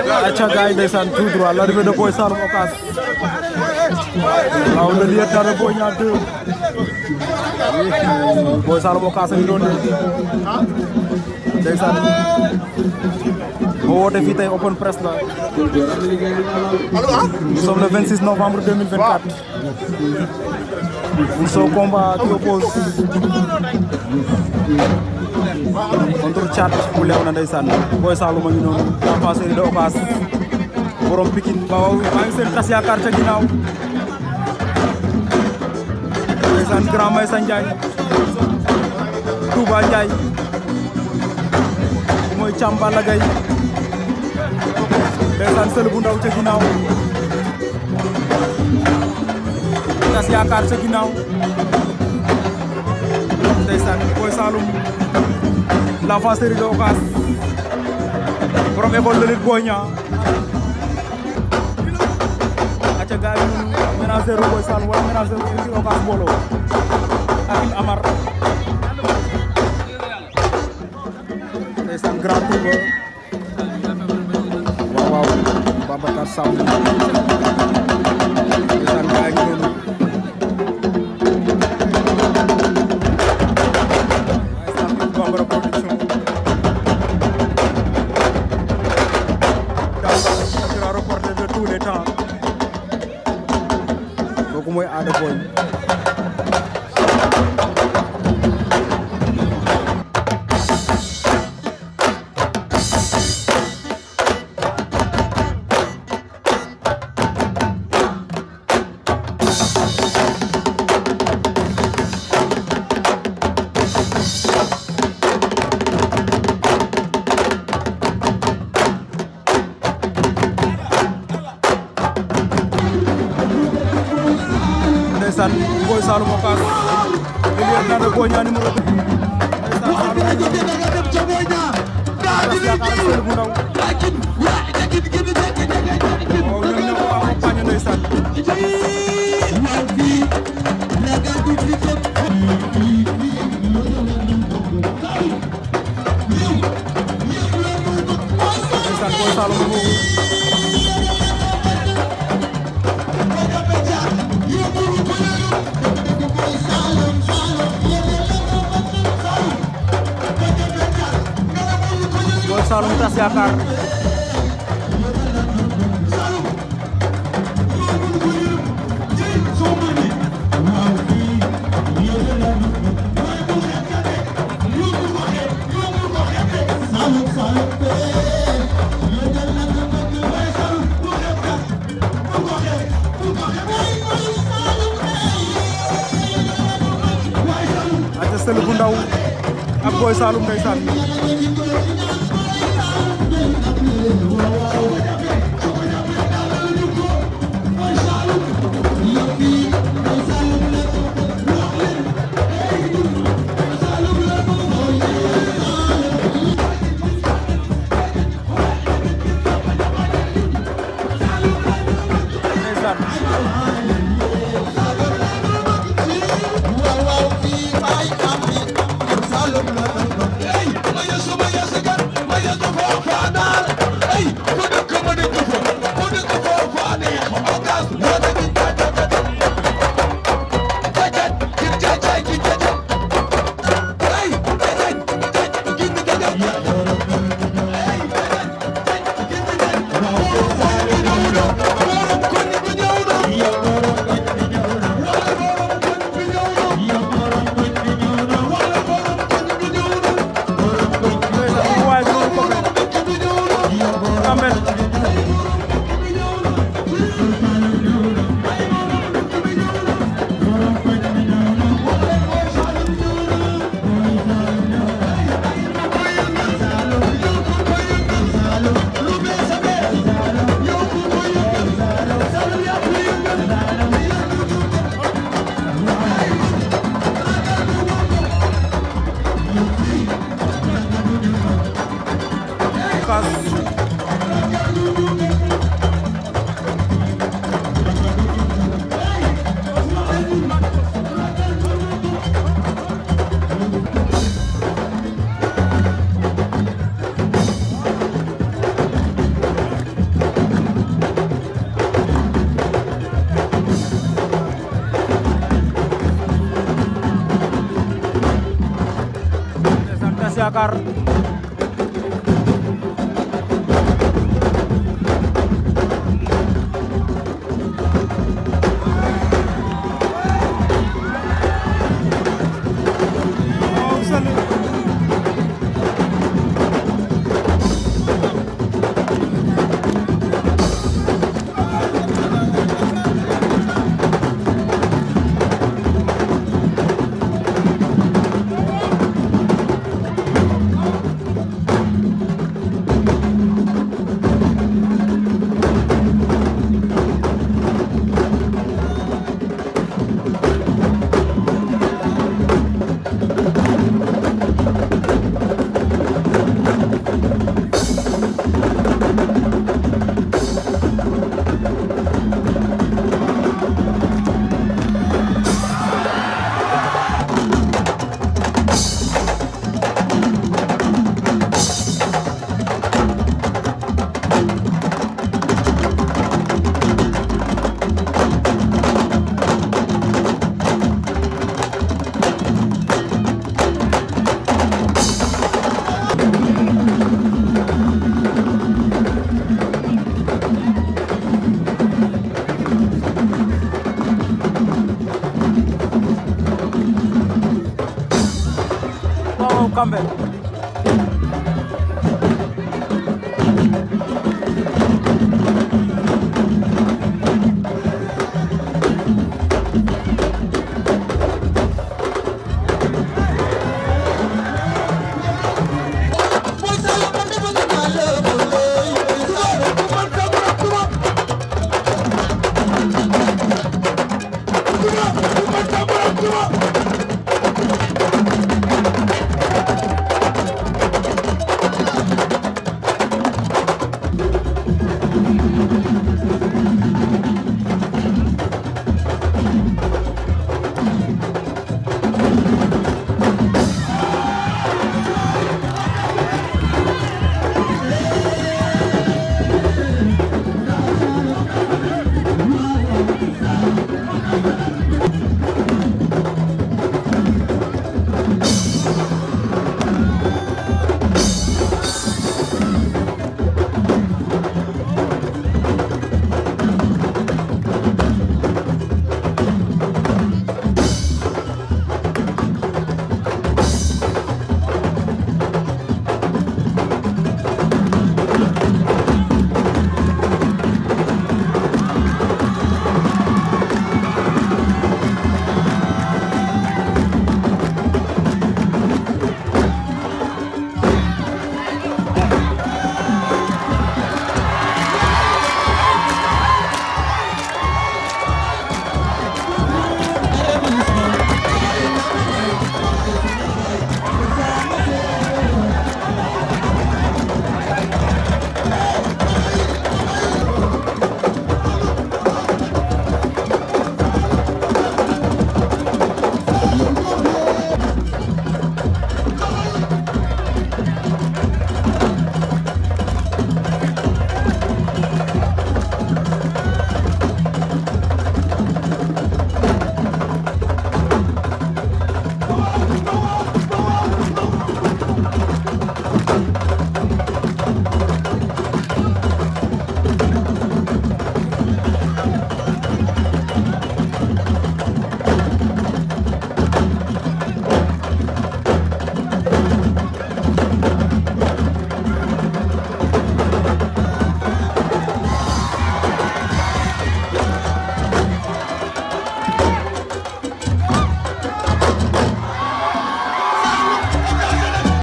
acca gaay ndeysaan tout droit l'arrivée de Boy Saloum Ocass waaw le lieutenant de Boy Niang 2 Boy Saloum Ocass a ngi doon ndeysaan moo woote fii tey open press la nous sommes le 26 novembre 2024 pour ce combat qui oppose contre Thiat bu Léona ndeysaan Boy Saloum a ngi noonu l'enfant chéri de Ocass borom Pikine waaw maa ngi seen tas yaakaar ca ginnaaw ndeysaan grand Maysa Ndiaye Touba Ndiaye mooy Thiam Balla Gaye ndeysaan sël bu ndaw ca ginnaaw tas yaakaar ca ginnaaw ndeysaan Boy Saloum l'enfant chéri de Ocass borom école de lutte Boy Niang acca gaay yi noonu ménageur Boy Saloum wala ménageur Ocass Mbolo Akim Amar ndeysaan grand tour waaw waaw Babacar Samb ndeysaan gaay yi noonu Bambara production sera reporté de tous les temps kooku mooy Ada Boy ndeysaan Boy Saloum Ocass lieutenant de Boy Niang numéro 2 ndeysaan bu ndaw waaw ñoom ñoo ko accompagné ndeysaan ndeysaan Boy Saloum boobu Boy Saloum tas yaakaar acca sël bu ndaw ak Boy Saloum ndeysaan Ocass yaakaar Kambe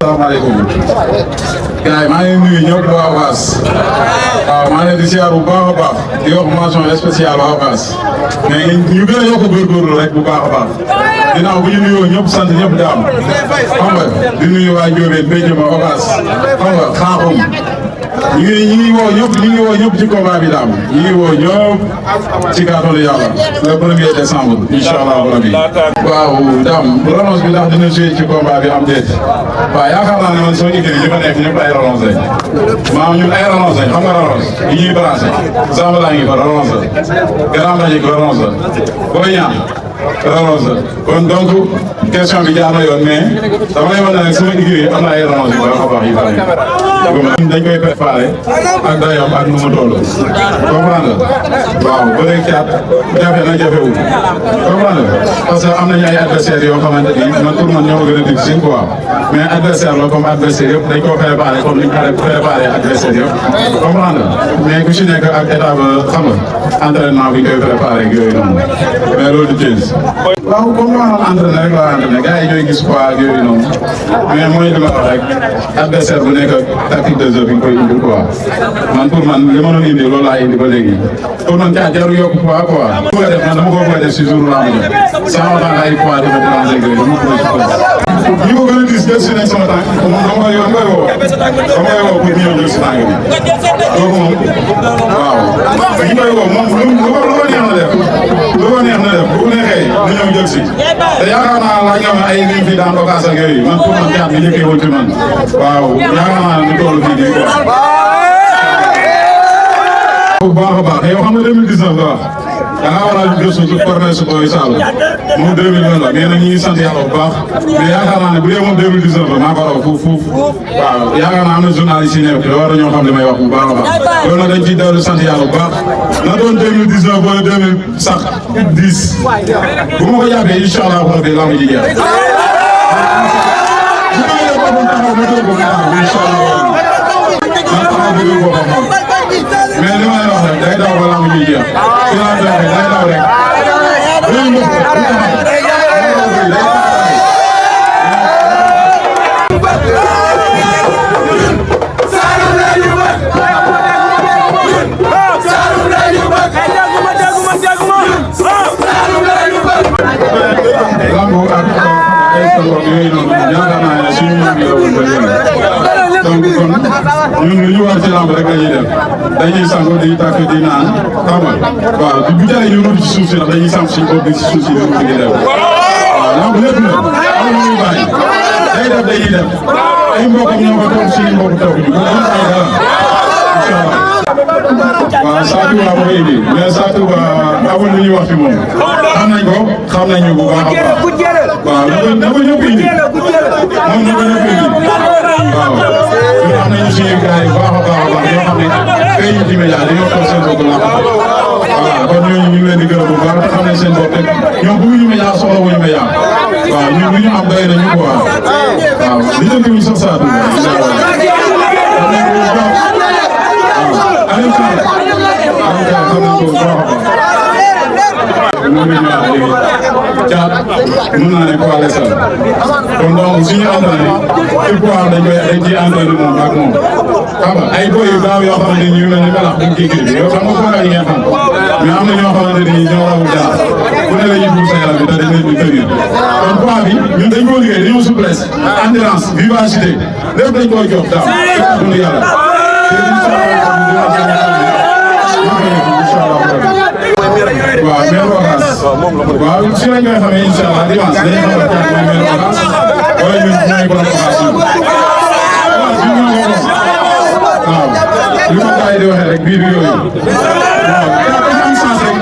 asalaamaaleykum gars yi maa ngi nuyu ñëpp waa Ocass waaw maa ngi leen di ziar bu baax a baax di wax mention spéciale waa Ocass mais ñu gën a yokk góorgóorlu rek bu baax a baax ginnaaw bu ñu nuyoo ñëpp sant ñëpp daam xam nga di nuyu waa Ndiobène Mbéjéma Ocass xam nga Xaaxum ñu ngi woo ñëpp ci combat bi daam ñu ngi woo ñëpp ci kàttanu Yàlla le 1er décembre incha allah rabbi waaw daam relance bi ndax dina joué ci combat bi am déet waaw yaakaar naa ne man soo écrit ñi fa nekk ñëpp ay relance lañ maanaam ñun ay relance lañ xam nga relance yi ñuy branché Zambala ngi fa relance la Grand Mbagnick relance la Boy Niang relance kon donc question bi jaar na yoon mais dama lay wax ne nag sama liggéey am na ay relance yu baax a baax yi fa nekk dañ koy préparé ak dayam ak nu mu toll comprendre waaw ba léegi caat jafe na jafewul comprendre parce que am nañu ay adversaires yoo xamante ni man pour man ñoo gën a difficile quoi mais adversaire la comme adversaire yëpp dañ koo préparé comme ni ñu ko préparé adversaire yëpp comprendre mais ku si nekk ak état ba xam nga entraînement bi koy préparé ak yooyu noonu mais loolu du teel. waaw comme ma entraîné rek laa entraîné gars yi ñooy gis quoi ak yooyu noonu mais mooy li ma wax rek adversaire bu nekk tactique de jeu bi nga koy indi quoi man pour man li ma doon indi loolu laa indi ba léegi pour man caa jarul yokk poids quoi. bu ko def man dama ko bëgg a def si jour laa ma jot sans autant ay poids dafa déranger ak yooyu dama ko bëgg a ñi ko gën a dis jël si nañ sama tànk moom dama koy woo pour ñëw jël si tànk bi donc moom waaw ñi koy woo moom lu ko neex na def lu ko neex na def bu neexee ñu ñëw jël si te yaakaar naa laaj nga ma ay liñ fi daan dokaas ak yooyu man pour man caat bi njëkkee woon ci man waaw yaakaar naa ñu toll fii nii quoi bu baax a baax yow xam nga 2019 la wax da ngaa war a gëstu su formé su koy Sall moom 2020 la mais nag ñu ngi sant yàlla bu baax mais yaakaar naa ne bu dee moom 2019 la maa ko raw fuuf waaw yaakaar naa am na journaliste yi nekk war nañoo xam li may wax bu baax a baax loolu nag dañ ciy dellu sant yàlla bu baax na doon 2019 wala 2000 sax 10 bu ma ko jàppee incha allah rabbi laa ma ji jeex mais li may wax rek day daw ba lamb ji jeex ci laa doon day daw rek lamb ak ay sabab yooyu noonu yaakaar naa ne suñu mag la woon ba léegi donc kon ñun li ñu war ci lamb rek la ñuy def dañuy sangu di tàkk di naan xam nga waaw bu jaree ñu rëdd ci suuf si ndax dañuy sam suñ bopp ci suuf si di di def waaw lamb lépp nag am na ñuy bàyyi day def dañuy def ay mbokkam ñoo ko toog suñu mbokk toog ñu ko ay dara incha allah waaw Sadio Ba ma koy indi mais Sadio Ba amul lu ñuy wax ci moom xam nañ ko xam nañ ñu bu baax a baax waaw na ko ñëpp indi moom na ko ñëpp indi waaw ñun am nañu suñu gars yi baax a baax ñoo xam ne fay ñu ci média dañoo toog seen bopp la waaw kon ñooñu ñu ngi leen di gërëm bu baax te xam nañ seen bopp ñoom bëgguñu média soxla wuñu média waaw ñun lu ñu am doy nañu quoi waaw li jënd wuñ sax Sadio caat mën naa ne ko wàllu sal kon donc suñu entraîné ci poids dañ ciy entraîné moom ak moom xam nga ay boy yu gaaw yoo xamante ni ñu mel ni melax buñ ciy kii yow xam nga poids yi ngeen xam mais am na ñoo xamante ni ñoo rawul jaar ku ne la ñuy dugg sa yaram bi te dañ leen di tërir kon poids bi ñun dañ koo liggéey dañoo souplesse endurance vivacité lépp dañ koo jox daaw dund yàlla waaw mère Ocass waaw si lañ koy xamee incha allah dimanche dañuy xamal caat mooy mère Ocass wala ñun ñooy borom Ocass yi waaw li ma gars yi di waxee rek biir yooyu waaw dafa am sens rek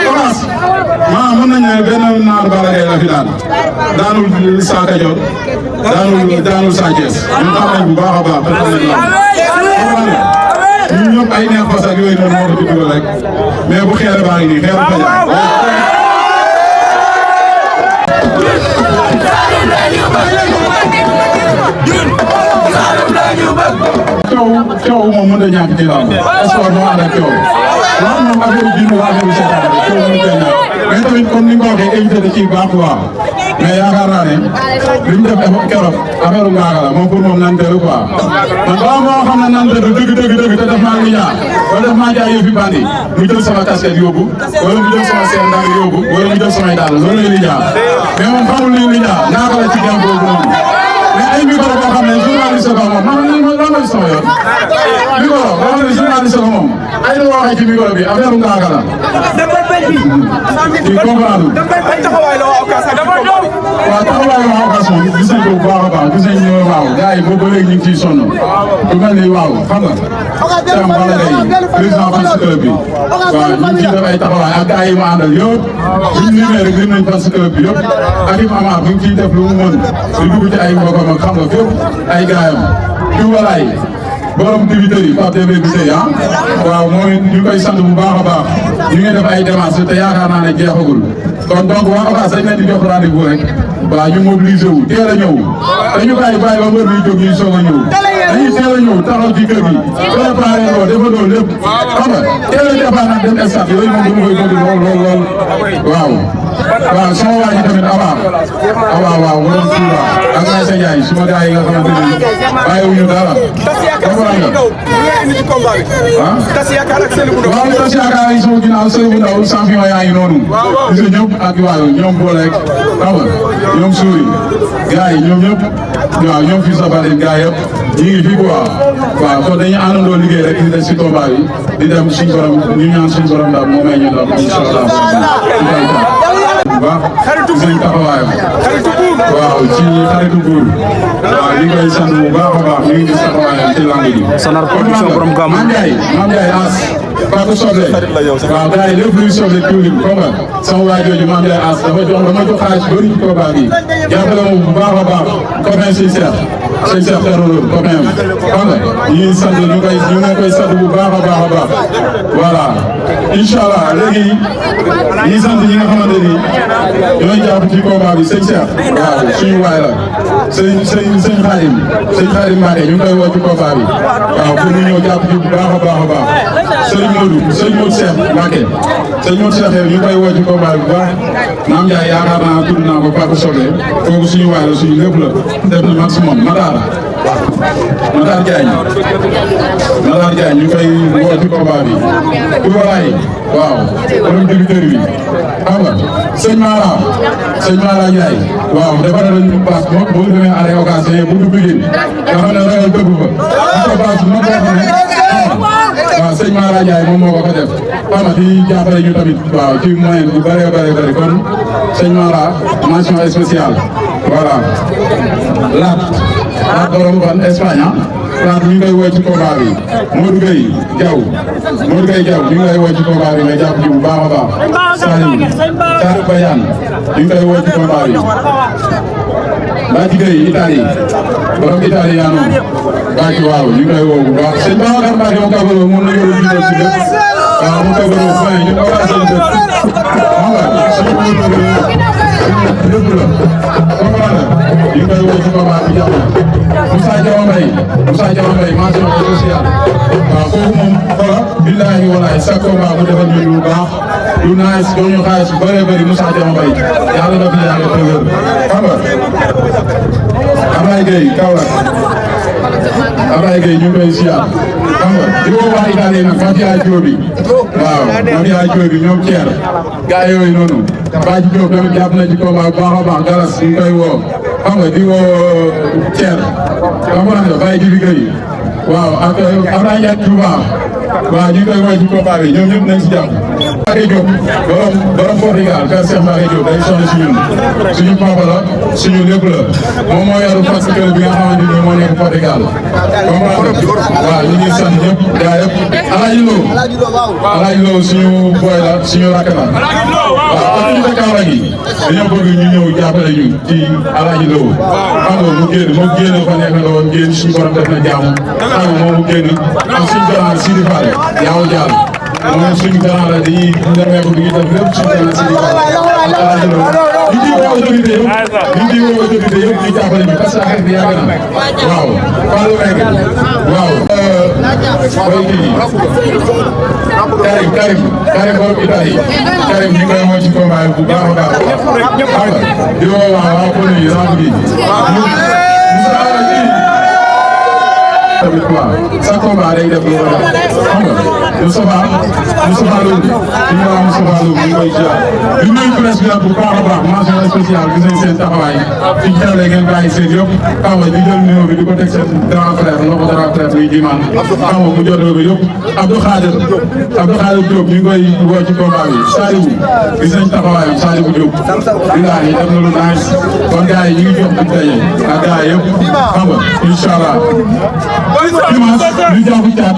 Ocass mën nañu ne benn naaru Balla Gaye la fi daanul Sa Kajoor daanul Sa Thiès ñun xam nañ bu baax a baax te xam nañ la ñun ñëpp ay neex fas ak yooyu noonu moo ko ci dugal rek mais bu xeere baa ngi nii xeeru coow moom mën na ñàkk ci lamb sport moo ànd ak coow waaw moom affaire jiw waa affaire seetaan rek coow mënu koy ñàkk mais tamit comme ni nga ko waxee invité da ciy baax quoi mais yaakaar naa ne li ñu def keroog affaire ngaaga la moom pour moom nanteelu quoi man balaa moo xam ne nante du dëgg te def maa ngi ñaar wala def maa jaay yëfi bandi mu jël sama casquette yóbbu wala mu jël sama seen ndànk yóbbu wala mu jël samay daal loolu la ñuy jaar mais moom xamul li ñuy jaar ngaaga la ci gem boobu noonu mais ay micro boo xam ne journaliste ba moom man la sama yoon micro boo xam ne journaliste ba moom ay lu waxee ci micro bi affaire ngaaga la kii comprendre waaw taxawaay waa occasion gis nañ ko bu baax a baax gis nañ ne waaw gars yi boobu ba léegi ñu ngi ciy sonn ku mel ni waaw xam nga Thiam Balla Gaye président fan si club bi waaw ñu ngi ciy def ay taxawaay ak gars yi ma àndal yëpp bu ñu limee rek lim nañ fan si club bi yëpp ak im amaat bu ñu ciy def lu mu mën di dugg ci ay mbokkam ak xam nga fépp ay gaayam walaay borom dibiteri Pape Demba Biteye ah waaw moom it ñu koy sant bu baax a baax ñu ngi def ay démarches te yaakaar naa ne jeexagul kon donc waa Ocass dañ leen di jox rendez-vous rek waaw ñu mobiliser wu teel a ñëw dañu bàyyi ba mbër mi jóg ñuy soog a ñëw dañuy teel a ñëw taxaw ci kër gi préparé loo defandoo lépp xam nga teel a départ nag dem stade yooyu moom dama koy bëgg lool waaw waaw sama waa ji tamit waaw borom Touba ak Maysa Ndiaye suma gars yi nga xamante ne bàyyiwuñu dara waaw tas yaakaar yi sama ginnaaw sëriñ bu ndaw champion yaa ngi noonu gis nga ñëpp ak waaw ñoom booleeg xam nga ñoom suuri gars yi ñoom ñëpp waaw ñoom fii sa bari gars yëpp ñu ngi fii quoi waaw kon dañuy àndandoo liggéey rek di des si combat bi di dem suñ borom ñu ñaan suñ borom daal moo may ñu daal incha allah waaw gis nañ taxawaayam waaw ci xaritu buur waaw ñu ngi koy sant bu baax a baax ñu ngi gis taxawaayam ci lamb ji Sanar production borom gàmm Mame Ndiaye as Fatou Soble waaw gars yi lépp luy soble tuuti comme nga sama waa jooju Mame Ndiaye as dama jox xaalis bëri ci combat bi jàppale ma bu baax a baax copain si sëñ Cheikh Terror copain xam nga ñuy sant ñu ngi koy sant bu baax a baax voilà incha allah léegi ñi sant ñi nga xamante ni ñooy jàpp ci combat bi sëñ Cheikh waaw suñu waay la sëñ Xaadim Mbacke ñu ngi koy woo ci combat bi waaw pour ñu ñëw jàpp ci bu baax a baax sëñ Modou Cheikh Mbacke sëñ Modou Cheikh ñu ngi koy woo ci combat bi bu baax Mame Ndiaye yaakaar naa tudd naa ko Papa Sobe kooku suñu waay la suñu lépp la def na maximum Matar Diagne ñu ngi koy woo ci combat bi Ibrahima waaw borom directeur bi xam nga sëñ Mara Ndiaye waaw dafa ne lañu paas boo demee à l'occasion bu du bigin nga xam ne ragal dëgg fa ko paas ma ko xam ne waaw sëñ Mara Ndiaye moom moo ko def xam nga di jàppale ñu tamit waaw ci moyen bu bëree kon sëñ Mara mention spéciale voilà laat borom fan Espagne laat ñu ngi koy woo ci combat bi Modou Gueye Diaw ñu ngi lay woo ci combat bi nga jàpp ci bu baax a baax Salim Bayane ñu ngi koy woo ci combat bi Badji Gueye Italie borom italiano Badji waaw ñu ngi koy woo bu baax sëñ Babacar Mbacke mu kabaro moom la yoro jiital ci lépp waaw mu kabaro fay ñu occasion de xam nga suñu lépp la comprendre ñu ngi koy woo ci combat bi jàpp Moussa Diaw Mbaye mention spéciale waaw kooku moom xoolal billahi walaay sa combat mu defal ñu lu baax lu nice doon ñu xaalis bu bëree bëri Moussa Diaw Mbaye yàlla na fi yàlla tëgër xam nga Ablaye Gueye Kaolack Ablaye Gueye ñu ngi koy siyaar xam nga di woo waa Italie nag Mafia Diop waaw Mafia Diop ñoom Thier gars yooyu noonu Badji Diop tamit jàpp na ci combat bu baax a baax Galas ñu koy woo xam nga di woo Thier comprendre nga Baye Djibi Gueye waaw ak Abdoulaye Ndiaye Touba waaw ñu ngi koy woo ci combat bi ñoom ñëpp nañ si jàpp Mbacke Diop borom Portugal Père Cheikh Mbacke Diop day sonn si ñun suñu papa la suñu lépp la moom moo yor fas club bi nga xamante ni moo nekk Portugal comprendre waaw ñu ngi sant ñëpp gaa yëpp Alaaji Lo suñu boy la suñu rakk la waaw kon ñu fekk Kaolack gi dañoo bëgg ñu ñëw jàppale ñu ci Alaaji Lo xam nga mu génn fa nekk la woon génn suñu borom def na jàmm xam nga moom mu génn am suñu grand Sidi Fall yaaw jaal moom suñu grand la dañuy demee ko bi ñu def lépp suñu grand Sidi Fall Alaaji Lo ñu ciy woo autorité yëpp ñu jàppale ñu parce que affaire bi yàgg na waaw Fallou Mbengue waaw boy kii Karim borom Italie Karim ñu ngi koy woo ci combat bu baax a baax xam nga di woo waa Poli yi ramb gi tamit quoi sa combat day def lu ko def xam nga Moustapha Lo ñu waa Moustapha Lo ñu koy jaar di nuyu presse bi nag bu baax a baax mention spéciale gis nañ seen taxawaay fi ñu xewlee ngeen bàyyi seen yëpp xam nga di jël numéro bi di ko teg seen grand frère loxo grand frère muy Jiman xam nga mu jotoo ko yëpp Abdou Khadir Diop ñu ngi koy woo ci combat bi Sadibou gis nañ taxawaayam Sadibou Diop bilaay def na lu nice kon gars yi ñu ngi jox dig daje ak gars yi yëpp xam nga incha allah dimanche ñu jàpp caat